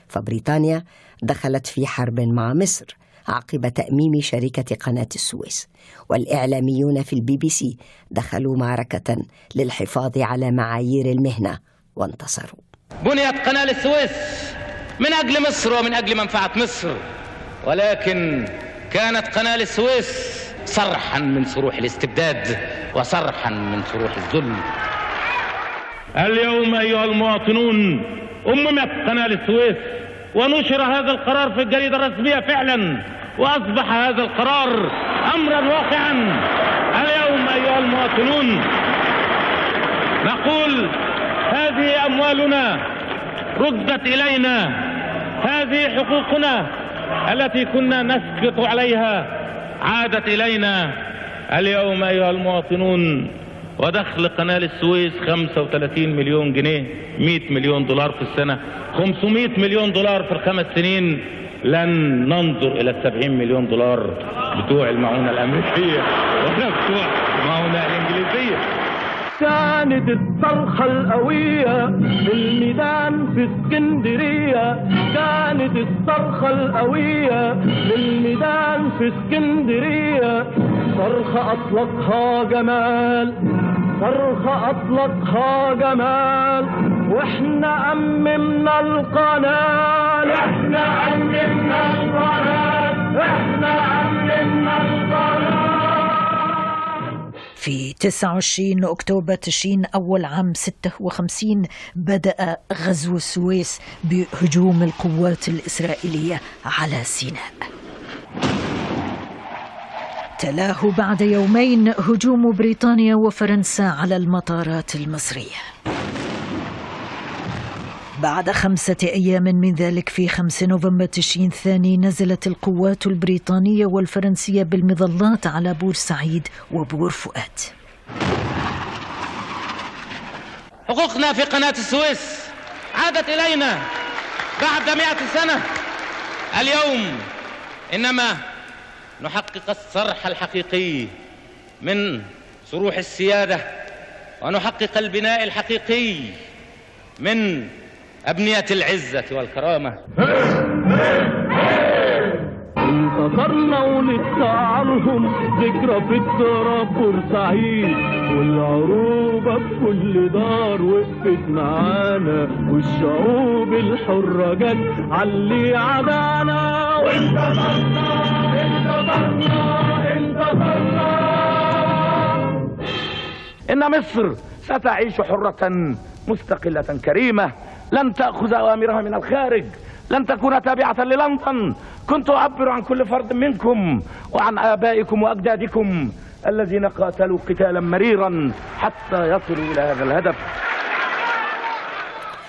فبريطانيا دخلت في حرب مع مصر عقب تأميم شركة قناة السويس، والإعلاميون في BBC دخلوا معركة للحفاظ على معايير المهنة وانتصروا. بنيت قناة السويس من أجل مصر ومن أجل منفعة مصر، ولكن كانت قناة السويس صرحا من صروح الاستبداد وصرحا من صروح الذل. اليوم أيها المواطنون أممت قناة السويس، ونشر هذا القرار في الجريدة الرسمية فعلا، وأصبح هذا القرار أمرا واقعا. اليوم أيها المواطنون نقول هذه أموالنا ردت إلينا، هذه حقوقنا التي كنا نسكت عليها عادت إلينا. اليوم أيها المواطنون ودخل قناة السويس 35 مليون جنيه، 100 مليون دولار في السنة، 500 مليون دولار في الخمس سنين. لن ننظر إلى 70 مليون دولار بتوع المعونة الأمريكية ولا بتوع المعونة الإنجليزية. كانت الصرخة القوية في الميدان في اسكندرية، كانت الصرخة القوية في الميدان في اسكندرية، صرخة أطلقها جمال، صرخة أطلقها جمال، وإحنا أممنا القناة، إحنا أممنا القناة، إحنا أممنا القناة. في 29 أكتوبر تشرين أول عام 56 بدأ غزو السويس بهجوم القوات الإسرائيلية على سيناء. تلاه بعد يومين هجوم بريطانيا وفرنسا على المطارات المصرية. بعد 5 أيام من ذلك في 5 نوفمبر تشرين الثاني نزلت القوات البريطانية والفرنسية بالمظلات على بورسعيد وبور فؤاد. حقوقنا في قناة السويس عادت إلينا بعد 100 سنة. اليوم إنما نحقق الصرح الحقيقي من صروح السيادة، ونحقق البناء الحقيقي من أبنية العزة والكرامة. انتصرنا ولسه ذكرى في التراب بورسعيد، والعروبة في كل دار وقفت معانا، والشعوب الحرة جت علي عدانا. وانتصرنا انتصرنا انتصرنا. إن مصر ستعيش حرة مستقلة كريمة، لن تأخذ أوامرها من الخارج، لن تكون تابعة للندن. كنت أعبر عن كل فرد منكم وعن آبائكم وأجدادكم الذين قاتلوا قتالا مريرا حتى يصلوا إلى هذا الهدف.